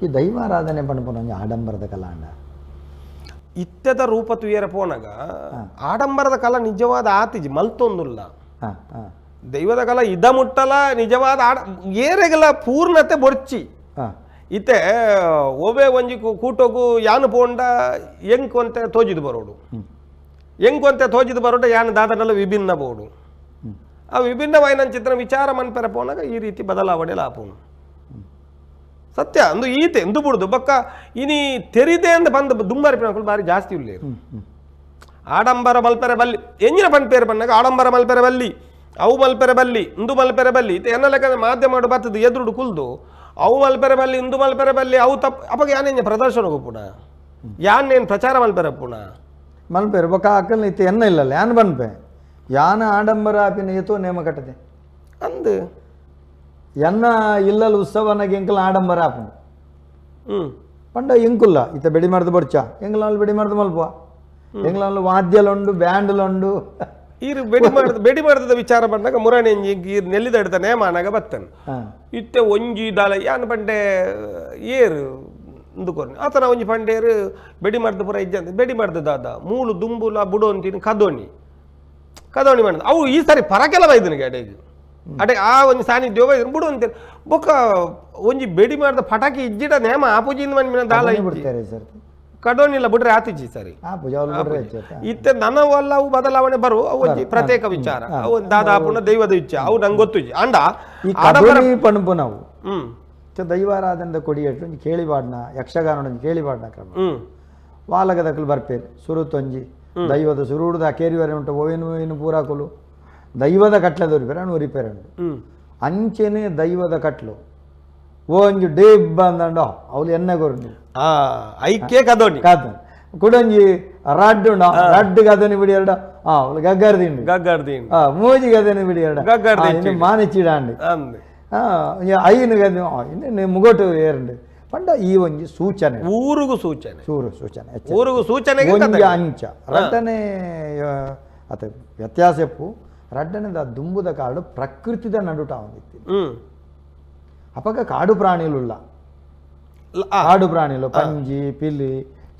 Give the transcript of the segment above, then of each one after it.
ಈ ದೈವಾರಾಧನೆ ಪಣಪುನ ಒಂಜಿ ಆಡಂಬರದ ಕಲಾಂಡ ಇತ್ತೆದ ರೂಪ ತುಯರ ಪೋನಗ ಆಡಂಬರದ ಕಲ ನಿಜವಾದ ಆತಿಜಿ ಮಲ್ತೊಂದುಲ್ಲ. ಹಾಂ ಹಾಂ ದೈವದ ಕಲ ಇದ ಮುಟ್ಟಲ ನಿಜವಾದ ಆಡ ಏರೆಗಲ ಪೂರ್ಣತೆ ಬೊರ್ಚಿ. ಹಾಂ ಇತ್ತೆ ಒವೆ ಒಂಜಿ ಕೂಟೊಗು ಯಾನು ಪೋಂಡ ಎಂಕ್ ಒಂತೆ ತೋಜಿದು ಬರೋಡು, ಎಂಕ್ ಒಂತೆ ತೋಜಿದು ಬರೋಡ ಯಾನು ದಾದನಲ್ಲ ವಿಭಿನ್ನ ಬೋಡು. ಆ ವಿಭಿನ್ನವಾಯಿನ ಚಿತ್ರ ವಿಚಾರ ಮನ್ಪೆರ ಪೋನಾಗ ಈ ರೀತಿ ಬದಲಾವಣೆ ಲಾಪುನು ಸತ್ಯ ಅಂದು ಈತೆ ಎಂದು ಬಿಡುದು ಬೊಕ್ಕ ಇನಿ ತೆರಿದೆ ಅಂದ್ ಬಂದು ದುಂಬಾರಿ ಬಾರಿ ಜಾಸ್ತಿ ಉಲ್ಲೇರು. ಆಡಂಬರ ಮಲ್ಪೆರೆ ಬಲ್ಲಿ ಎಂಜಿನ ಪನ್ಪೇರು ಪನ್ನಾಗ ಆಡಂಬರ ಮಲ್ಪೆರೆ ಬಲ್ಲಿ, ಅವು ಮಲ್ಪೆರೆ ಬಲ್ಲಿ, ಇಂದು ಮಲ್ಪೆರೆ ಬಲ್ಲಿ. ಇತ್ತೆ ಎನ್ನ ಲೆಕ್ಕ ಮಾಧ್ಯಮ ಬತ್ತದು ಎದುರುಡು ಕುಲ್ದು ಅವು ಮಲ್ಪೆರೆ ಬಲ್ಲಿ, ಇಂದು ಮಲ್ಪೆರೆ ಬಲ್ಲಿ, ಅವು ತಪ್ಪು. ಅಪಗ ಯಾನೇಂಜ ಪ್ರದರ್ಶನ ಪುಣ ಯಾನ್ನೇನು ಪ್ರಚಾರ ಮಲ್ಪೆರೆ ಪುಣ ಮಲ್ಪೇರು ಬೊಕ್ಕ ಅಕ್ಕಲ್ ಇತ್ತೆ ಎನ್ನ ಇಲ್ಲಲ್ಲ ಯಾನ್ ಬನ್ಪೆ ಯಾನ ಆಡಂಬರ ಆಪಿನ ಏತೋ ನೇಮ ಕಟ್ಟದೆ ಅಂದು ಎನ್ನ ಇಲ್ಲಲ್ ಉತ್ಸವನಾಗ ಎಂಕಲ್ ಆಡಂಬರ ಆಪುಂಡು. ಪಂಡ ಎಂಕುಲ್ಲ ಇತ್ತ ಬೆಡಿ ಮರದ ಬೊಡ್ಚ ಎಂಗ್ಲಲ್ಲಿ ಬೆಡಿ ಮರದ ಮಲ್ಪ ಎಂಗ್ಲಲ್ಲಿ ವಾದ್ಯಲುಂಡು ಬ್ಯಾಂಡ್ಲುಂಡು. ಈರು ಬೆಡಿ ಮಾಡಿದ ಬೆಡಿ ಮಾಡಿದ ವಿಚಾರ ಬಂದಾಗ ಮುರಾಣಿ ಈರ್ ನೆಲ್ಲಿದ ಹಿಡ್ದ ನೇಮ ಅನಾಗ ಬತ್ತನ್. ಇತ್ತೆ ಒಂಜಿ ದಾಲ ಯಾನ್ ಪಂಡೆ ಏರು ಇಂದುಕೊರ್ನಿ ಆತನ ಒಂಜಿ ಪಂಡೇರು ಬೆಡಿ ಮರ್ದ ಪೂರ ಇಜ್ಜಂತ ಬೆಡಿ ಮರ್ದ ದಾದ ಮೂಲು ದುಂಬುಲ ಬುಡೋ ಅಂತೀನಿ ಕದೋಣಿ ಕದೋಣಿ ಮಾಡಿದ ಅವು ಈ ಸಾರಿ ಪರಕೆಲ ಬೈದನಿಗೆ ಅಡೆಗೆ ಅಡೆ ಆ ಒಂಜಿ ಸಾನ್ನಿಧ್ಯ ಬೈದನು ಬುಡು ಅಂತೀನಿ ಬೊಕ್ಕ ಒಂಜಿ ಬೆಡಿ ಮಾಡಿದ ಪಟಾಕಿ ಇಜ್ಜಿಡ ನೇಮ ಆಪುಜಿಂದ ಮನ್ಮಿನ ದಾಲ ಕದೋಣಿ ಇಜ್ಜಿ. ಬಿಡ್ತಾರೆ ಸರ್. ಕಡೋಣಿಲ್ಲ ಬಿಡ್ರೆ ಆತಿಜಿ ಸರಿ. ಆ ಪೂಜೆ ಅವ್ರು ಬಿಡ್ರೆ ಹೆಚ್ಚು. ಇತ್ತೆ ನನವಲ್ಲ ಅವು ಬದಲಾವಣೆ ಬರು ಅವು ಒಂಜಿ ಪ್ರತ್ಯೇಕ ವಿಚಾರ. ಅವು ದಾದಾಪುನ ದೈವದ ಇಚ್ಛೆ ಅವು ನಂಗೆ ಗೊತ್ತು ಅಂಡ ಈ ಆಡಂಬರ ಕದೋಣಿ ಪಣಪು ನಾವು ದೈವಾರಾಧನೆದ ಕೊಡಿಯಟ್ಟು ಒಂಜಿ ಕೇಳಿಬಾಡ್ನ ಯಕ್ಷಗಾನ ಒಂಜಿ ಕೇಳಿಬಾಡ್ನ ಕ್ರಮ. ವಾಲಗದಕಲು ಬರ್ಪೇರು ಸುರುತೊಂಜಿ ದೈವದ ಸುರುಡುದ ಕೇರಿವರೆ ಉಂಟು ಓವೇನು ಓವೇನು ಪೂರಾಕುಲು ದೈವದ ಕಟ್ಲೆ ದೊರಿಪೇರ ಉರಿಪೇರೆ ಉಂಟು. ಅಂಚೆನೆ ದೈವದ ಕಟ್ಲು ಒಂಜಿ ಡೇಬ್ ಬಂದಂಡೋ ಅವಳು ಎಣ್ಣೆ ಕೊರು. ಆ ಐಕ್ಯ ಕದೋಣಿ ಕಾದ ಕುಡೊಂಜಿ ರಡ್ಡು ಉಂಡು ರಡ್ಡು ಗದನಿ ಬಿಡಿ ಎರಡ ಆ ಅವಳು ಗಗ್ಗರ್ ದಿಂಡು. ಗಗ್ಗರ್ದಿ. ಆ ಮೂಜಿ ಗದನಿ ಬಿಡಿ ಎರಡ. ಗಗ್ಗರ್ ಆ, ದಿಂಡು. ಇನ್ನು ಮಾನಿಚಿಡಾಂಡಿ. ಅಂದ್ ಆ ಐನು ಗದಿ ಇನ್ನು ಮುಗೋಟು ಏರಂಡು ಪಂಡ ಈ ಒಂಜಿ ಸೂಚನೆ. ಊರುಗು ಸೂಚನೆ. ಸೂರು ಸೂಚನೆ ಎಚ್ಚರಿಕೆ. ಊರುಗು ಸೂಚನೆಗೆ ಒಂಜಿ ಕದೋಣಿ. ಅಂಚ ರಡ್ಡನೆ ಅತ ವ್ಯತ್ಯಾಸ ಎಪ್ಪು ರಡ್ಡನೆದ ದುಂಬುದ ಕಾಡು ಪ್ರಕೃತಿದ ನಡುಟ ಒಂದಿತ್ತು. ಅಪಗ ಕಾಡು ಪ್ರಾಣಿಲುಲ್ಲ. ಕಾಡು ಪ್ರಾಣಿಲು ಪಂಜಿ ಪಿಲಿ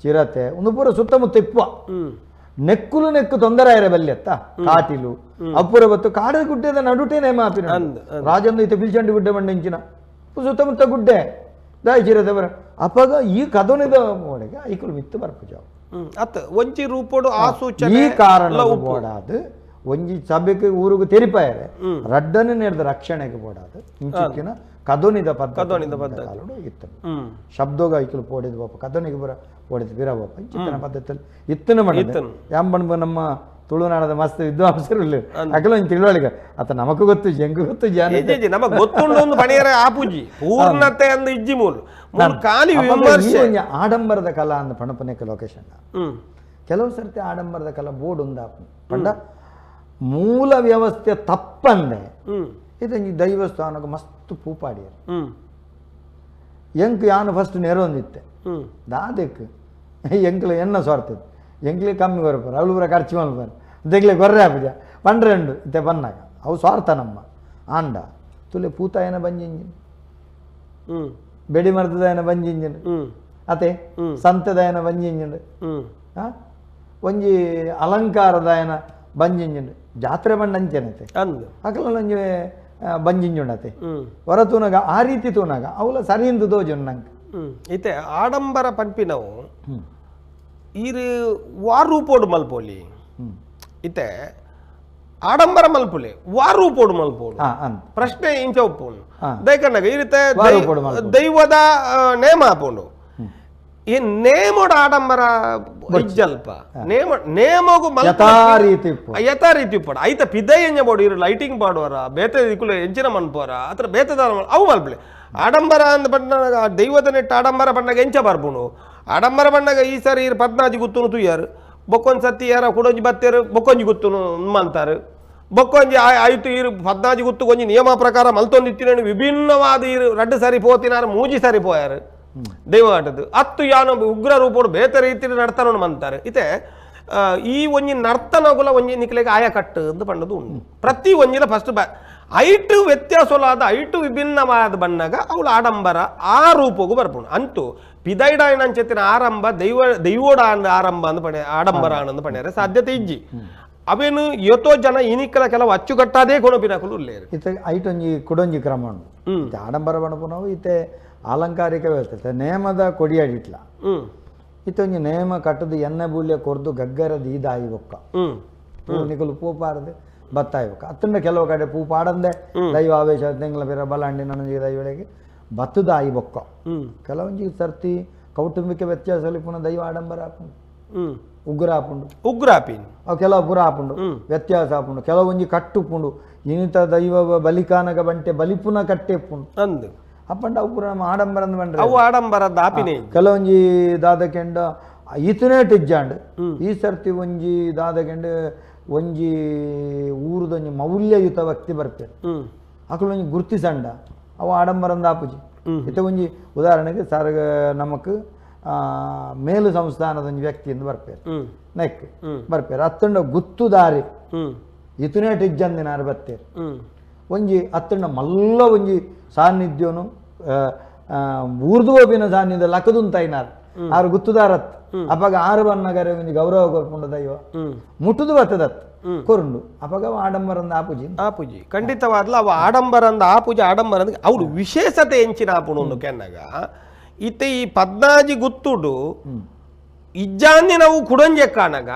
ಚಿರತೆ ಒಂದು ಪೂರ ಸುತ್ತಮುತ್ತ ಇಪ್ಪುವ. ನೆಕ್ಕುಲು ನೆಕ್ಕು ತೊಂದರೆ ಆಯ್ರೆ ಬಲ್ಯತ್ತ ಕಾಟಿಲು ಅಪ್ಪುರ ಬತ್ತು ಕಾಡು ಗುಡ್ಡೆದ ನಡುಟೇ ನೇಮ ಆಪಿನ. ಅಂದ್, ರಾಜಂದು ಇತ್ತ ಪಿಲ್ಚಂಡಿ ಗುಡ್ಡೆ ಮಂಡಿಂಚಿನ ಸುತ್ತಮುತ್ತ ಗುಡ್ಡೆ ದಾಯಿ ಚಿರತೆ ಬರ ಅಪಗ ಈ ಕದೋನಿದ ಮೋಡೆಗೆ ಐಕುಲು ಮಿತ್ತು ಬರ್ಪುಜಾವು. ಅತ್ ಒಂಜಿ ರೂಪೋಡು ಆ ಸೂಚನೆ ಈ ಕಾರಣ ಲ ಉಪ್ಪು. ಬೋಡಾದು ಒಂಜಿ ಸಭೆಗೆ ಊರುಗು ತೆರಿಪಾಯರೆ ರಡ್ಡನೆ ನೇರ್ದ ರಕ್ಷಣೆಗೆ ಬೋಡಾದು ಇಂಚಿಕ್ಕಿನ ಕದೋನಿದ ಪದ್ಧತಿ ಕದೋನಿದ ಪದ್ಧತಿ. ಕಾಲೋಡು ಇತ್ತು. ಶಬ್ದೋಗ ಐಕುಲು ಪೋಡಿದ ಬಾಪ ಕದೋನಿಗೆ ಬರ ಪೋಡಿದ ಬೀರ ಬಾಪ ಇಂಚಿತ್ತಿನ ಪದ್ಧತಿಯಲ್ಲಿ ಇತ್ತನ ಮಾಡಿದ ಇತ್ತನು. ಯಾಂಬಣ್ಬ ನಮ್ಮ ತುಳುನಾಡದ ಮಸ್ತ್ ವಿದ್ವಾಂಸರು ಇಲ್ಲ ಅಕಲ ಒಂಜಿ ತಿಳುವಳಿಕೆ ಅತ ನಮಕು ಗೊತ್ತು ಎಂಕು ಗೊತ್ತು ಜಾನ. ಇಜ್ಜಿ, ನಮಗ್ ಗೊತ್ತುಂಡು ಒಂದು ಪಣಿಯರ ಆಪುಜಿ ಪೂರ್ಣತೆ ಅಂದ್ ಇಜ್ಜಿ ಮೂಲು ಮೂಲು ಖಾಲಿ ಅಪಗ ಈ ವಿಮರ್ಶೆ. ಒಂಜಿ ಆಡಂಬರದ ಕಲಾ ಅಂದ್ ಪಣಪನೆಕ ಲೊಕೇಶನ್. ಕೆಲವು ಸರ್ತಿ ಆಡಂಬರದ ಕಲಾ ಬೋರ್ಡ್ ಉಂದಾಪು ಪಂಡ ಮೂಲ ವ್ಯವಸ್ಥೆ ತಪ್ಪಂದೆ. ಇದೊಂಜಿ ದೈವಸ್ಥಾನಕ್ಕೆ ಮಸ್ತ್ ಪೂಪಾಡಿಯರು. ಎಂಕ್ ಯಾನು ಫಸ್ಟ್ ನೆರವೊಂದಿತ್ತೆ. ದಾದೆಕ್ ಎಂಕ್ಲ ಎನ್ನ ಸ್ವಾರ್ಥದ ಎಂಕ್ಲೆ ಕಮ್ಮಿ ಕೊರಪರು ಅವಳು ಪೂರ ಖರ್ಚು ಮಲ್ಪರು ದೆಗ್ಲೆ ಕೊರ್ರೆ ಆಪುಜ ಪಂಡ್ರೆಂಡು ಇತ್ತೆ ಬನ್ನಾಗ ಅವು ಸ್ವಾರ್ಥ ನಮ್ಮ ಆಂಡ ತುಲೆ ಪೂತಾಯನ ಬಂಜಿಂಜಿನ್ ಬೆಡಿ ಮರ್ದದಾಯನ ಬಂಜಿಂಜಿನ್ ಅತೆ ಸಂತದಾಯನ ಬಂಜಿಂಜಿನ್ ಆ ಒಂಜಿ ಅಲಂಕಾರದಾಯನ ಬಂಜಿಂಜಿನ್ ಜಾತ್ರೆ ಬಂಡ ಅಂಚೆನತೆ ಅಂದ್ ಅಕಲ ಒಂಜಿ ಬಂಜಿಂಜುಂಡತೆ ಹೊರ ತೂನಾಗ ಆ ರೀತಿ ತೂನಾಗ ಅವಲ ಸರಿಯಿಂದ ದೋಜುಂಡು ನಂಗೆ. ಇತ್ತೆ ಆಡಂಬರ ಪನ್ಪಿನವು ಈರು ವಾರೂಪೋಡು ಮಲ್ಪೋಲಿ. ಇತ್ತೆ ಆಡಂಬರ ಮಲ್ಪುಲೆ ವಾರೂಪೋಡು ಮಲ್ಪೋಡು. ಅಂದ್ ಪ್ರಶ್ನೆ ಇಂಚ ಉಪ್ಪುಂಡು ದಯಕಣ್ಣಗ ಈ ರೀತಿ ವಾರೂಪೋಡು ಮಲ್ಪೋಡು. ದೈವದ ನೇಮ ಆಪುಂಡು ಈ ನೇಮೋಡು ಆಡಂಬರ ಇಜ್ಜಲ್ಪ ನೇಮ ನೇಮಗು ಯಥಾ ರೀತಿ ಉಪ್ಪು. ಯಥಾ ರೀತಿ ಉಪ್ಪಡು ಐತ ಪಿದೈ ಎಂಜ ಬೋಡು ಇರು ಲೈಟಿಂಗ್ ಪಾಡುವರ ಬೇತೆ ಇಕುಲು ಎಂಚಿನ ಮನ್ಪುವರ ಅತ್ರ ಬೇತೆ ದಾನ ಅವು ಮಲ್ಪಲೆ ಆಡಂಬರ ಅಂದ್ ಪಂಡಾಗ ಆ ದೈವದ ನೆಟ್ಟ ಆಡಂಬರ ಪಂಡಾಗ ಎಂಚ ಬರ್ಪುಂಡು ಆಡಂಬರ ಪಂಡಾಗ ಈ ಸಾರಿ ಇರು ಪದ್ನಾಜಿ ಗುತ್ತುನು ತುಯ್ಯಾರು ಬೊಕ್ಕೊಂದು ಸತಿ ಯಾರ ಕುಡೊಂಜಿ ಬತ್ತೇರು ಬೊಕ್ಕೊಂಜಿ ಗುತ್ತುನು ಮಂತಾರೆ ಬೊಕ್ಕೊಂಜಿ ಆಯ್ತು ಇರು ಪದ್ನಾಜಿ ಗುತ್ತು ಒಂಜಿ ನಿಯಮ ಪ್ರಕಾರ ಮಲ್ತೊಂದಿತ್ತಿನ ವಿಭಿನ್ನವಾದ ಇರು ರಡ್ಡು ಸಾರಿ ಪೋತಿನಾರು ಮೂಜಿ ಸಾರಿ ಪೋಯಾರು ದೈವ ಆಟದ್ದು ಅತ್ತು ಯಾನು ಉಗ್ರ ರೂಪೋಡು ಬೇತೆ ರೀತಿಯಲ್ಲಿ ನಡ್ತಾನೋ ಮಂತಾರೆ ಇತ್ತೆ ಈ ಒಂಜಿ ನರ್ತನಗುಲ ಒಂಜಿ ನಿಕ್ಲೆಗ್ ಆಯಕಟ್ಟು ಅಂತ ಪಂಡದು ಉಂಡು ಪ್ರತಿ ಒಂಜಿಲ ಫಸ್ಟ್ ಐಟು ವ್ಯತ್ಯಾಸಲಾದ ಐಟು ವಿಭಿನ್ನವಾದ ಬಣ್ಣಗ ಅವಳು ಆಡಂಬರ ಆ ರೂಪಗೂ ಬರ್ಪುಂಡು. ಅಂತೂ ಪಿದೈಡಾಯನಂಚೆತ್ತಿನ ಆರಂಭ ದೈವ ದೈವೋಡ ಆರಂಭ ಅಂದ್ ಪಣೆ ಆಡಂಬರ ಆನಂದ್ ಪಣ್ಯಾರೆ ಸಾಧ್ಯತೆ ಇಜ್ಜಿ. ಅವೇನು ಏತೋ ಜನ ಇನಿಕ್ಕಲ ಕೆಲವು ಅಚ್ಚುಕಟ್ಟಾದೇ ಕೊಣಪಿನಕುಲು ಉಲ್ಲೇರು. ಇತ್ತೆ ಐಟೊಂಜಿ ಕುಡೊಂಜಿ ಕ್ರಮ ಉಂಡು. ಇತ್ತೆ ಆಡಂಬರ ಪಣಪುನವು ಇತ್ತೆ ಅಲಂಕಾರಿಕ ವ್ಯವಸ್ಥೆ ನೇಮದ ಕೊಡಿಯಾಡಿಟ್ಲ. ಇತ್ತೊಂಜಿ ನೇಮ ಕಟ್ಟದು ಎಣ್ಣೆ ಬೂಲ್ಯ ಕೊರ್ದು ಗಗ್ಗರ ದೀದಾಯಿ ಬೊಕ್ಕ ನಿಕುಲು ಪೂ ಪಾರದು ಬತ್ತಾಯಿ ಬೊಕ್ಕ ಅತ್ತಂಡ ಕೆಲವು ಕಡೆ ಪೂ ಪಾಡಂದೆ ದೈವ ಆವೇಶ ತಿಂಗಳ ಬೇರೆ ಬಲಾಂಡಿ ನನೊಂಜಿ ದೈವಳಿಗೆ ಬತ್ತದಾಯಿ ಬೊಕ್ಕ. ಕೆಲವೊಂಜಿ ಸರ್ತಿ ಕೌಟುಂಬಿಕ ವ್ಯತ್ಯಾಸ ಪುನಃ ದೈವ ಆಡಂಬರ ಆಪುಂಡು, ಉಗ್ರ ಆಪುಂಡು, ಉಗ್ರ ಆಪಿನ್ ಅವು ಕೆಲವು ಪುರ ಆಪುಂಡು, ವ್ಯತ್ಯಾಸ ಆಪುಂಡು. ಕೆಲವೊಂಜಿ ಕಟ್ಟುಪುಂಡು ಇನಿತ ದೈವ ಬಲಿಕಾನಗ ಬಂಟೆ ಬಲಿಪುನ ಕಟ್ಟೆಪ್ಪುಂಡು ಅಂದು ಅಪ್ಪಂಡ ಅವು ಪೂರ ನಮ್ಮ ಆಡಂಬರ ಬಂಡ್ರೆ ಅವು ಆಡಂಬರದ ಆಪಿನೇ. ಕೆಲವೊಂಜಿ ದಾದಕೆಂಡ ಈತನೇ ಟಿಜ್ಜಾಂಡ್ ಈ ಸರ್ತಿ ಒಂಜಿ ದಾದಕೆಂಡ ಒಂಜಿ ಊರುದೊಂಜಿ ಮೌಲ್ಯಯುತ ವ್ಯಕ್ತಿ ಬರ್ಪೇರು ಅಕುಲೊಂಜಿ ಗುರ್ತಿಸಂಡ ಅವು ಆಡಂಬರಂದ ಆಪುಜಿ. ಇತ್ತ ಒಂಜಿ ಉದಾಹರಣೆಗೆ ಸಾರ್ಗ ನಮಕ್ ಮೇಲು ಸಂಸ್ಥಾನದ ಒಂಜಿ ವ್ಯಕ್ತಿ ಎಂದು ಬರ್ಪೇರು ನೆಕ್ ಬರ್ಪೇರು ಅತ್ತಂಡ ಗುತ್ತುದಾರಿ ಇತನೇ ಟಿಜ್ಜಂದಿನಾರು ಬತ್ತೇರು ಒಂಜಿ ಅತ್ತಂಡ ಮಲ್ಲ ಒಂಜಿ ಸಾನ್ನಿಧ್ಯನು ಊರ್ದುವೋಪಿನ ಸಾನ್ನಿಧ್ಯ ಲಕ್ಕದುಂತೈನಾರ್ ಆರು ಗುತ್ತುದಾರತ್ ಅಪಗ ಆರು ಬನ್ನಗರೆ ಒಂಜಿ ಗೌರವ ಕೊರ್ಪುಂಡು ದೈವ ಮುಟ್ಟುದು ಬತ್ತದತ್ ಕೊರುಂಡು ಅಪಗ ಆಡಂಬರಂದ ಆಪುಜಿ ಆಪುಜಿ ಖಂಡಿತವಾದ್ಲ ಅವ ಆಡಂಬರಂದ ಆಪುಜಿ. ಆಡಂಬರಂದ ಅವ್ರು ವಿಶೇಷತೆ ಎಂಚಿನ ಆಪುಣು ಕೆನ್ನಗ ಇತ್ತೆ ಈ ಪದ್ನಾಜಿ ಗುತ್ತುಡು ಇಜ್ಜಾಂದಿ ನಾವು ಕುಡಂಜೆ ಕಾಣಗ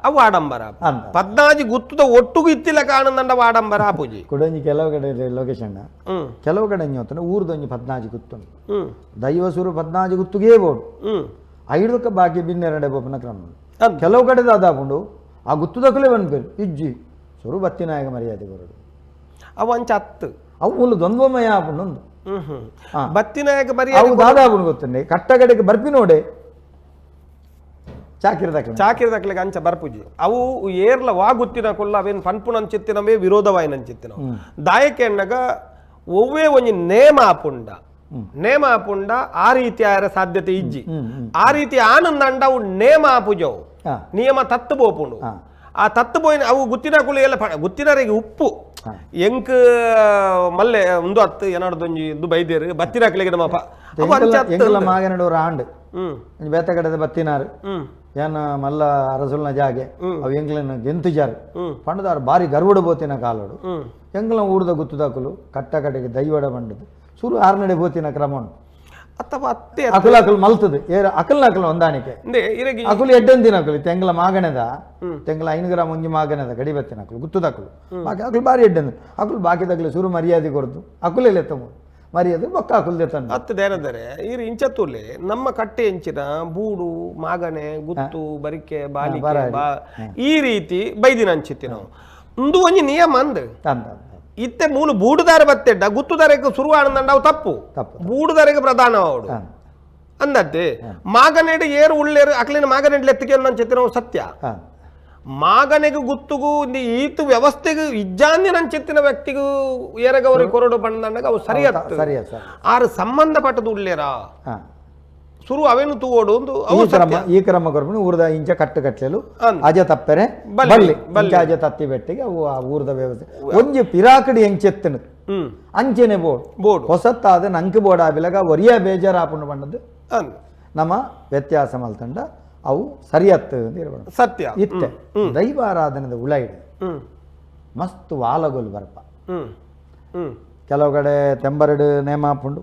ಅವು ಆಡಂಬರ. ಪದ್ನಾಜಿ ಗುತ್ತುದ ಒಟ್ಟುಗು ಇತ್ತಿಲ್ಲ ಕಾಣಂದಂಡ ಅವು ಆಡಂಬರ ಆಪುಜಿ. ಕುಡಂಜಿ ಕೆಲವು ಕಡೆ ಲೊಕೇಶನ್ ಕೆಲವು ಕಡೆ ಊರ್ದೊಂಜಿ ಪದ್ನಾಜಿ ಗುತ್ತುಂಡು ದೈವಸೂರು ಪದ್ನಾಜಿ ಗುತ್ತುಗೇ ಬೋಡು ಐದಕ್ಕೆ ಬಾಕಿ ಬಿನ್ನೆರಡೆ ಬೋಪನ ಕ್ರಮ. ಕೆಲವು ಕಡೆ ದಾದಾಪುಂಡು ಆ ಗುತ್ತುದಕ್ಕಲೇ ಬಂದ್ಪೇರು ಇಜ್ಜಿ ಸುರು ಬತ್ತಿನಾಯಕ ಮರ್ಯಾದೆ ಬರೋಡು ಅವು ಅಂಚ ಅತ್ತು ಅವು ಮುಲ್ಲು ದ್ವಂದ್ವಮಯ ಆಪುಂಡು ಒಂದು ಬತ್ತಿನಾಯಕ ಮರ್ಯಾದೆ ಅವು ದಾದಾಪುಂಡು ಗೊತ್ತುಂಡೆ ಕಟ್ಟಗಡೆಗೆ ಬರ್ಪಿ ನೋಡೆ ಚಾಕಿರದಕ್ಲೆಗೆ ಅಂಚ ಬರ್ಪುಜಿ. ಅವು ಏರ್ಲ ವಾ ಗುತ್ತಿನ ಕೊಲ್ಲ ಅವೇನು ಪನ್ಪುನಂಚಿತ್ತಿನವೇ ವಿರೋಧವಾಯಿನಂಚಿತ್ತಿನವು ದಾಯಕೆ ಎಣ್ಣಗ ಒವ್ವೇ ಒಂಜಿ ನೇಮ ಆಪುಂಡ ನೇಮ ಆಪುಂಡ ಆ ರೀತಿ ಆಯರ ಸಾಧ್ಯತೆ ಇಜ್ಜಿ. ಆ ರೀತಿ ಆನಂದಂಡ ಅವು ನೇಮ ಆಪುಜವು ನಿಯಮ ತತ್ತು ಪೋಪುಂಡು. ಆ ತತ್ತು ಪೋಯಿನ ಅವು ಗುತ್ತಿನ ಕುಲು ಎಲ್ಲ ಗುತ್ತಿನರಿಗೆ ಉಪ್ಪು ಎಂಕ್ ಮಲ್ಲೆ ಒಂದು ಹತ್ತು ಏನಾಡ್ದೊಂಜಿ ಇದು ಬೈದೇರು ಬತ್ತಿನಾಕ್ಲಿಗೆ ನಮ್ಮ ಮಾಗನಡು ಆಂಡ್ ಬೇತ ಕಡೆದ ಬತ್ತಿನಾರು ಏನ ಮಲ್ಲ ಅರಸುಲ್ನ ಜಾಗೆ ಅವು ಎಂಕ್ಲನ ಗೆಂತುಜಾರು ಪಂಡದಾರು ಬಾರಿ ಗರ್ವಡು ಬೋತಿನ ಕಾಲೋಡು ಎಂಕ್ಲ ಊರ್ದ ಗುತ್ತುದಾಕುಲು ಕಟ್ಟ ಕಡೆಗೆ ದೈವಡ ಬಂಡದು ಸುರು ಆರ್ನಡೆ ಬೋತಿನ ಕ್ರಮ ಉಂಟು. ಅಥವಾ ಅತ್ತೆ ಅಕುಲ ಅಕುಲು ಮಲ್ತದು ಏರ ಅಕಲ್ನ ಅಕಲ್ ಹೊಂದಾಣಿಕೆ ಅಕುಲು ಎಡ್ಡಂದಿನ ಅಕುಲು ತೆಂಗ್ಲ ಮಾಗಣದ ತೆಂಗ್ಲ 5 ಗ್ರಾಮ್ ಒಂಜಿ ಮಾಗಣದ ಗಡಿ ಬತ್ತಿನ ಅಕುಲು ಗುತ್ತುದಕುಲು ಬಾಕಿ ಅಕುಲು ಬಾರಿ ಎಡ್ಡಂದು ಅಕುಲು ಬಾಕಿದಕಲು ಸುರು ಮರ್ಯಾದೆ ಕೊರದು ಅಕುಲೆಲ್ಲ ಎತ್ತಮು ಮರ್ಯಾದೆ ಬೊಕ್ಕ ಅಕುಲು ದೆತ್ತಂಡು ಹತ್ತು ದೇನದರೆ ಈರು ಇಂಚತ್ತೂಲೆ ನಮ್ಮ ಕಟ್ಟೆ ಎಂಚಿನ ಬೂಡು ಮಾಗಣೆ ಗುತ್ತು ಬರಿಕೆ ಬಾಲಿಕೆ ಬಾ ಈ ರೀತಿ ಬೈದಿನ ಅಂಚಿತ್ತಿ ನಾವು ಒಂದು ಒಂಜಿ ನಿಯಮ ಅಂದ್ ಇತ್ತೆ ಮೂಲು ಬೂಡುದಾರ ಬತ್ತೆಡ್ಡ ಗುತ್ತುದಾರಕ್ಕೆ ಸುರು ಆನಂದಂಡ ಅವು ತಪ್ಪು ಬೂಡುದಾರಿಗೆ ಪ್ರಧಾನ ಅವಡು ಅಂದತ್ತೆ ಮಾಗನೆಡು ಏರು ಉಳ್ಳೇರು ಅಕ್ಲಿನ ಮಾಗನೆಡ್ ಲೆತ್ತಿಗೆ ನನ್ನ ನಾವು ಸತ್ಯ ಮಾಗನೆಗೂ ಗುತ್ತುಗೂ ಈತು ವ್ಯವಸ್ಥೆಗೂ ಇಜ್ಜಾಂದಿ ನನ್ನ ಚೆತ್ತಿನ ವ್ಯಕ್ತಿಗೂ ಏರಗವರಿಗೆ ಕೊರಡು ಬಂದಂಡಾಗ ಅವು ಸರಿಯತ್ತ ಆರು ಸಂಬಂಧಪಟ್ಟದು ಉಳ್ಳೇರಾ ಸುರು ಅವೇನು ತೂವೋಡು ಒಂದು ಈ ಕ್ರಮ ಕೊರ್ಪುಂಡು ಊರ್ದ ಇಂಚ ಕಟ್ಟು ಕಟ್ಟಲು ಅಜ ತಪ್ಪರೆ ಬಲ್ಲಿ ಇಂಚ ಅಜ ತತ್ತಿ ಬೆಟ್ಟಿಗೆ ಅವು ಆ ಊರ್ದ ವ್ಯವಸ್ಥೆ ಒಂಜಿ ಪಿರಾಕಡಿ ಎಂಚೆತ್ತನು ಅಂಚೆನೆ ಬೋರ್ಡ್ ಬೋರ್ಡ್ ಹೊಸತ್ತಾದ ನಂಕು ಬೋರ್ಡ್ ಆಬಿಲಗ ಒರಿಯ ಬೇಜಾರಾಪುಂಡು ಬಂಡದ್ದು ನಮ್ಮ ವ್ಯತ್ಯಾಸ ಮಲ್ತಂಡ ಅವು ಸರಿಯತ್ತು ಅಂತ ಸತ್ಯ. ಇತ್ತೆ ದೈವಾರಾಧನೆದ ಉಳೈಡು ಮಸ್ತ್ ವಾಲಗೋಲು ಬರ್ಪ. ಕೆಲವು ಕಡೆ ತೆಂಬರಡು ನೇಮ ಆಪುಂಡು,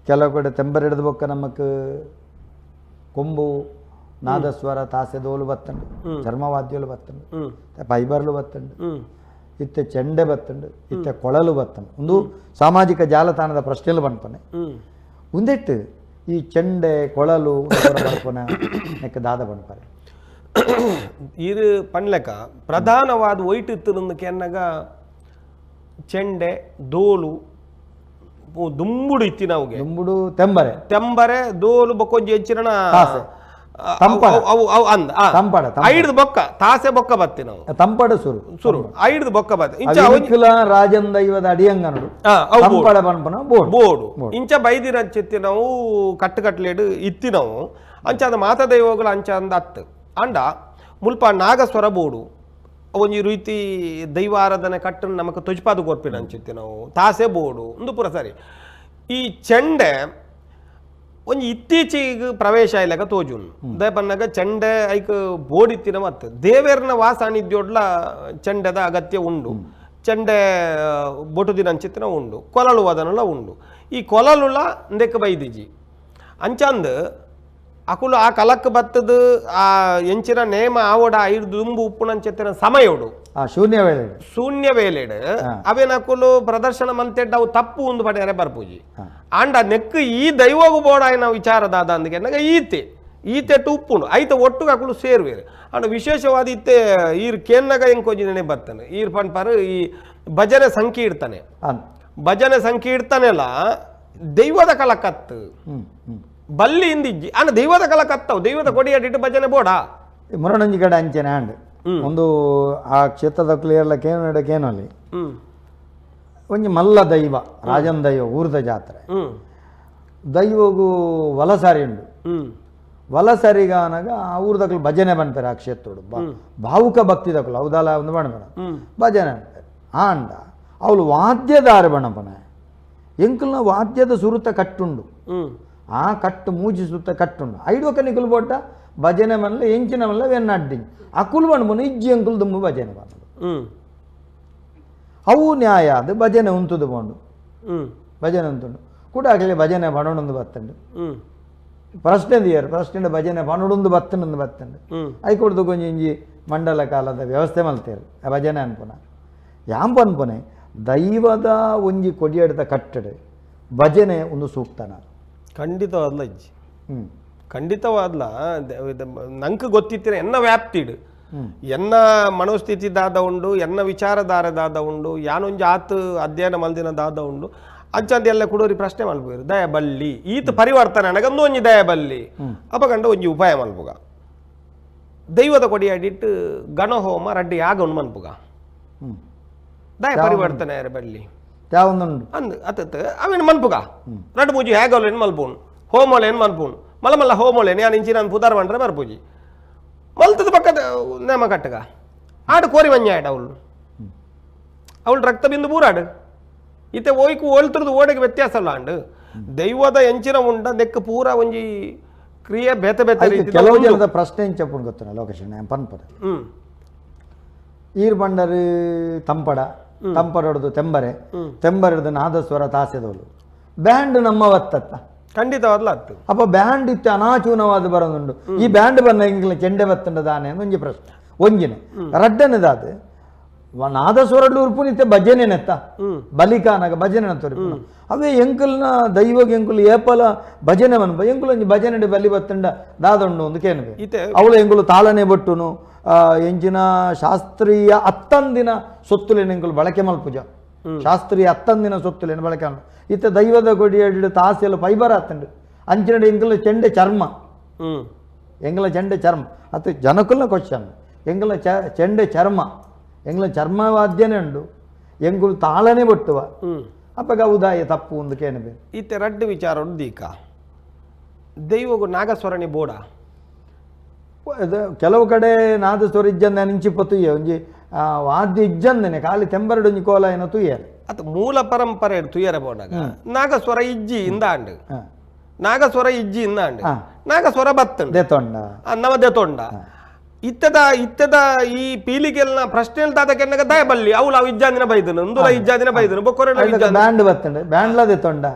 ಕೆಲವು ಕಡೆ ತೆಂಬರೆಡ್ದು ಬೊಕ್ಕ ನಮಕ್ ಕೊಂಬು ನಾದಸ್ವರ ತಾಸೆದೋಲು ಬತ್ತಂಡು, ಚರ್ಮವಾದ್ಯಲು ಬತ್ತಂಡು, ಫೈಬರ್ಲು ಬತ್ತಂಡು, ಇತ್ತೆ ಚೆಂಡೆ ಬತ್ತಂಡು, ಇತ್ತೆ ಕೊಳಲು ಬತ್ತಂಡು. ಒಂದು ಸಾಮಾಜಿಕ ಜಾಲತಾಣದ ಪ್ರಶ್ನೆಲು ಬಂದ್ಪನೆ ಒಂದೆಟ್ಟು ಈ ಚೆಂಡೆ ಕೊಳಲು ಬರ್ಪುನ ನೆಕ್ ದಾದ ಬಂದ್ಪಾರೆ ಇರು ಪಣ್ಲೆಕ ಪ್ರಧಾನವಾದ ಒಯ್ಟ್ ಇತ್ತು ಕೆನ್ನಗ ಚೆಂಡೆ ದೋಲು ದುಂಬುಡು ಇತ್ತಿನವುಗೆ ದುಂಬುಡು ತೆಂಬರೆ ತೆಂಬರೆ ದೋಲು ಬೊಕ್ಕೊಂಜಿ ಹೆಚ್ಚಿನ ಐಡ್ದು ಬೊಕ್ಕ ತಾಸೆ ಬೊಕ್ಕ ಬತ್ತಿ ನಾವು ತಂಪಡ ಸುರು ಸುರು ಐಡ್ದು ಬೊಕ್ಕ ಬತ್ತಿ ಇಂಚ ರಾಜನ್ ದೈವದ ಅಡಿಯಂಗನಡು ತಂಪಡ ಪನ್ಪನ ಬೋರ್ಡ್ ಬೋರ್ಡು ಇಂಚ ಬೈದಿರಂಚಿತ್ತಿ ನಾವು ಕಟ್ಟುಕಟ್ಲೇಡು ಇತ್ತಿನವು ಅಂಚ ಅಂದ ಮಾತ ದೈವಗಳು ಅಂಚ ಅಂದ ಅತ್ತು ಅಂಡ ಮುಲ್ಪ ನಾಗಸ್ವರ ಬೋಡು ಒಂಜಿ ರೀತಿ ದೈವ ಆರಾಧನೆ ಕಟ್ಟನ್ ನಮಕ್ ತೊಜ್ಪಾದ ಕೊರ್ಪಿನ ಅಂಚಿತ್ತೆ ನಾವು ತಾಸೆ ಬೋಡು ಒಂದು ಪೂರ ಸರಿ. ಈ ಚೆಂಡೆ ಒಂಜಿ ಇತ್ತೀಚೆಗೆ ಪ್ರವೇಶ ಇಲ್ಲಕ ತೋಜುನ್ ದಯಪನ್ನಾಗ ಚೆಂಡೆ ಐಕ್ ಬೋಡಿತ್ತಿನ ಮತ್ತು ದೇವೇರ್ನ ವಾಸಾಣಿದ್ಯೋಡ್ಲ ಚೆಂಡೆದ ಅಗತ್ಯ ಉಂಡು. ಚೆಂಡೆ ಬೊಟುದಿನ ಅಂಚಿತ್ತಿನ ಉಂಡು, ಕೊಲಲು ವದನಲ ಉಂಡು. ಈ ಕೊಲಲುಲ ಇಂದೆಕ್ ಬೈದಿಜಿ ಅಂಚಂದ್ ಅಕುಲು ಆ ಕಲಕ್ ಬತ್ತದು ಆ ಎಂಚಿನ ನೇಮ ಆವಡ ಐದು ದುಂಬು ಉಪ್ಪುನಂಚಿತ್ತಿನ ಸಮಯೋಡು ಶೂನ್ಯ ವೇಳೆ ಶೂನ್ಯ ವೇಲೆಡ್ ಅವೇನ ಅಕುಲು ಪ್ರದರ್ಶನ ಮಂತೆಡ್ ಅವು ತಪ್ಪು ಒಂದು ಪಡೆಯರೆ ಬರ್ಪೂಜಿ. ಆಂಡ ನೆಕ್ ಈ ದೈವಗು ಬೋಡಾಯಿನ ವಿಚಾರದಾದ ಅಂದಕ್ಕೆ ಈತೆ ಈತೆಟ್ಟು ಉಪ್ಪುಂಡು ಐತ ಒಟ್ಟುಗೆ ಅಕುಲು ಸೇರುವೇರು. ಆಂಡ ವಿಶೇಷವಾದ ಇತ್ತೆ ಈರ್ ಕೇನ್ನಗ ಎಂಕೊಂಜಿ ನೆನೆ ಬರ್ತಾನೆ ಈರ್ ಪನ್ಪಾರು ಈ ಭಜನೆ ಸಂಕೀರ್ತನೆ ಭಜನೆ ಸಂಕೀರ್ತನೆಲ್ಲ ದೈವದ ಕಲಕತ್ತು ಬಲ್ಲಿ ಇಂದಿಜ್ಜಿ ಆಂಡ ದೈವದ ಕಲಕತ್ತವು ದೈವದ ಕೊಡಿಯಡಿಟ್ಟು ಭಜನೆ ಬೋಡ ಮುರಣಂಜಿ ಕಡೆ ಅಂಚೆನೆ ಆಂಡ್ ಒಂದು ಆ ಕ್ಷೇತ್ರದ ಕ್ಲಿಯರ್ಲ ಕೇನಡ ಕೇನಲ್ಲಿ ಒಂಜಿ ಮಲ್ಲ ದೈವ ರಾಜನ್ ದೈವ ಊರ್ದ ಜಾತ್ರೆ ದೈವಗು ವಲಸಾರಿ ಉಂಡು. ವಲಸರಿಗಾನಗ ಆ ಊರ್ದಕ್ಲು ಭಜನೆ ಪನ್ಪೆರ್ ಆ ಕ್ಷೇತ್ರೋಡು ಭಾವುಕ ಭಕ್ತಿ ದಕ್ಲು ಹೌದಲ್ಲ ಒಂದು ಬಣ್ಣ ಭಜನೆ ಅನ್ಪೆರ್. ಆಂಡ ಅವಳು ವಾದ್ಯದಾರ ಬಣಪನೆ ಎಂಕಲ್ನ ವಾದ್ಯದ ಸುರುತ ಕಟ್ಟುಂಡು ಆ ಕಟ್ಟು ಮೂಜಿ ಸುತ್ತ ಕಟ್ಟುಂಡು ಐಡೋಕ ನಿಕುಲು ಬೋಟ ಭಜನೆ ಮನ್ಲ ಎಂಚಿನ ಮಲ್ಲ ವೆನ್ನ ಅಡ್ಡಿ ಅಕುಲು ಬಣ್ಬುನು ಇಜ್ಜಿ ಎಂಕುಲು ದುಂಬು ಭಜನೆ ಬಣ್ಣದು ಅವು ನ್ಯಾಯ ಅದು ಭಜನೆ ಉಂತುದು ಬೋಂಡು ಭಜನೆ ಉಂತುಂಡು ಕೂಡ ಆಗಲಿ ಭಜನೆ ಬಣೊಂದು ಬತ್ತಂಡು ಪ್ರಶ್ನೆ ದಿಯರ್ ಪ್ರಶ್ನೆ ಭಜನೆ ಪಣುಡುಂದು ಬತ್ತನೊಂದು ಬತ್ತಂಡು ಐಕೊಡ್ದು ಕೊಂಚ ಇಂಜಿ ಮಂಡಲ ಕಾಲದ ವ್ಯವಸ್ಥೆ ಮಲ್ತೇರು ಆ ಭಜನೆ ಅನ್ಪುನ ಯಾಂಪ ಅನ್ಪುನೆ ದೈವದ ಒಂಜಿ ಕೊಡಿಯಡ್ದ ಕಟ್ಟಡೆ ಭಜನೆ ಒಂದು ಸೂಕ್ತನ ಖಂಡಿತವಾದ್ಲ ಇಜ್ಜಿ ಖಂಡಿತವಾದ್ಲ ನಂಗೆ ಗೊತ್ತಿತ್ತಿರ ಎನ್ನ ವ್ಯಾಪ್ತಿಡು ಎನ್ನ ಮನೋಸ್ಥಿತಿ ದಾದ ಉಂಡು ಎನ್ನ ವಿಚಾರಧಾರೆ ದಾದ ಉಂಡು ಯಾನೊಂಜಿ ಆತ್ ಅಧ್ಯಯನ ಮಲ್ದಿನ ದಾದ ಉಂಡು ಅಂಚಂದ ಎಲ್ಲ ಕುಡೋರಿ ಪ್ರಶ್ನೆ ಮಲ್ಪುವೆರು ದಯ ಬಲ್ಲಿ ಈತ ಪರಿವರ್ತನೆ ಅನಗಂದು ಒಂಜಿ ದಯ ಬಲ್ಲಿ ಅಪಗಂಡ ಒಂಜಿ ಉಪಾಯ ಮಲ್ಪುಗ ದೈವದ ಕೊಡಿಯಾಡಿಟ್ಟು ಗಣಹೋಮ ರಡ್ಡಿ ಯಾಗ ಉಂಡು ಮನ್ಪುಗ ದಯ ಪರಿವರ್ತನೆ ಯಾರ ಬಲ್ಲಿ ಯಾವೊಂದುಂಡು ಅಂದ್ ಅತ್ತ ಅವೇನು ಮನ್ಪುಗ ರಡ್ಡು ಮೂಜಿ ಹೇಗಲೇನು ಮಲ್ಪುನು ಹೋಮೋಲೇನು ಮನ್ಪುನು ಮಲ್ಲ ಮಲ್ಲ ಹೋಮೋಲೇನು ಯಾನ್ ಇಂಚಿನ ಪುದಾರ್ ಬಂಡ್ರೆ ಬರ್ಪೂಜಿ ಮಲ್ತದ ಪಕ್ಕದ ನೇಮ ಕಟ್ಟಗ ಆಡು ಕೋರಿ ಮಂಜಾಯಡ ಅವಳು ಅವಳು ರಕ್ತ ಬಿಂದು ಬೂರಾಡು ಇತ್ತೆ ಓಯ್ಕು ಓಲ್ತರದು ಓಡೆಗೆ ವ್ಯತ್ಯಾಸ ಅಲ್ಲ ಅಂಡು ದೈವದ ಎಂಚಿನ ಉಂಡ ನೆಕ್ ಪೂರ ಒಂಜಿ ಕ್ರಿಯೆ ಬೇತೆ ಬೇತೆ ರೀತಿದ ಕೆಲವು ಉಂಡು. ಜನದ ಪ್ರಶ್ನೆ ಎಂಚಪ್ಪುಂಡು ಗೊತ್ತನ ಲೋಕೇಶ್ ಪನ್ಪರ ಈರ್ ಬಂಡರು ತಂಪಡ ತಂಪಡೊಡ್ದು ತೆಂಬರೆ ತೆಂಬರೆಡ್ದು ನಾದಸ್ವರ ತಾಸೆದೋಲು ಬ್ಯಾಂಡ್ ನಮ್ಮ ವತ್ತತ್ತ ಖಂಡಿತವಾದ್ಲ ಅತ್ತು ಅಪ್ಪ ಬ್ಯಾಂಡ್ ಇತ್ತು ಅನಾಚೂನವಾದ ಬರೋದುಂಡು ಈ ಬ್ಯಾಂಡ್ ಬನ್ನ ಇಂಗ್ಲ ಚೆಂಡೆ ಬತ್ತಂಡ ದಾನೆ ಒಂಜಿ ಪ್ರಶ್ನೆ ಒಂಜಿನ ರಡ್ಡನೇದಾದ ನಾದಸ್ವರಡ್ಲು ಉರ್ಪುನಿತ್ತೆ ಭಜನೆ ನೆತ್ತ ಬಲಿಕಾನಗ ಭಜನೆ ತೋರಿಪುನ ಅವೇ ಎಂಕಲ್ನ ದೈವಗೆ ಎಂಕುಲು ಏಪಲ ಭಜನೆ ಮನ್ಪ ಎಂಕುಲು ಒಂಜಿ ಭಜನೆ ಬಲಿ ಬತ್ತಂಡ ದಾದುಂಡು ಒಂದು ಕೇನಬೆ ಇತ್ತೆ ಅವಳು ಎಂಕುಲು ತಾಳನೆ ಬಟ್ಟುನು ಎಂಚಿನ ಶಾಸ್ತ್ರೀಯ ಅತ್ತಂದಿನ ಸೊತ್ತುಲೇನು ಎಂಕುಲು ಬಳಕೆ ಮಲ್ಪುಜ ಶಾಸ್ತ್ರೀಯ ಅತ್ತಂದಿನ ಸೊತ್ತುಲೇನು ಬಳಕೆ ಮಲ್ಪ ಇತ್ತೆ ದೈವದ ಕೊಡಿ ತಾಸೆಲ್ಲ ಫೈಬರ್ ಆತಂಡು ಅಂಚಿನ ಎಂಕುಲು ಚೆಂಡೆ ಚರ್ಮ ಎಂಗಲ ಚೆಂಡೆ ಚರ್ಮ ಅತ್ತು ಜನಕುಲ್ನ ಕ್ವಶನ್ ಎಂಗಲ ಚೆಂಡೆ ಚರ್ಮ ಎಂಗಲ ಚರ್ಮವಾದ್ಯನೇ ಉಂಡು ಎಂಕುಲು ತಾಳನೆ ಬಟ್ಟುವ ಅಪ್ಪಗ ಉದಾಯ ತಪ್ಪು ಒಂದು ಕೇನಬೆ ಇತ್ತೆ ರಡ್ಡು ವಿಚಾರ ಉಂಡು ದೀಕ ದೈವಗು ನಾಗಸ್ವರಣಿ ಬೋಡ ಕೆಲವು ಕಡೆ ನಾದಸ್ವರ ಇಜ್ಜಂದೆ ಇಂಚಿಪ್ಪ ತುಯ್ಯ ಒಂಜಿ ವಾದ್ಯ ಇಜ್ಜಂದನೆ ಖಾಲಿ ತೆಂಬರಡು ಒಂಜಿ ಕೋಲ ಏನೋ ತುಯ್ಯ ಅತ್ ಮೂಲ ಪರಂಪರೆ ತುಯ್ಯರ ಬೋಡಾಗ ನಾಗಸ್ವರ ಇಜ್ಜಿ ಇಂದಾಂಡು ನಾಗಸ್ವರ ಇಜ್ಜಿ ಇಂದಾಂಡು ನಾಗಸ್ವರ ಬತ್ತಂಡು ದೇತೊಂಡ ನವ ದೇತೊಂಡ ಇತ್ತದ ಇತ್ತದ ಈ ಪೀಲಿಗೆಲ್ನ ಪ್ರಶ್ನೆ ದಾದ ಕೆನ್ನಗ ದಯ ಬಲ್ಲಿ ಅವಳು ಅವು ಇಜ್ಜಾಂದಿನ ಬೈದನು ಇಂದುಲ ಇಜ್ಜಾಂದಿನ ಬೈದನು ಬೊಕ್ಕೊರೆಲ ಬ್ಯಾಂಡ್ ಬತ್ತಂಡು ಬ್ಯಾಂಡ್ಲ ದೇತೊಂಡ.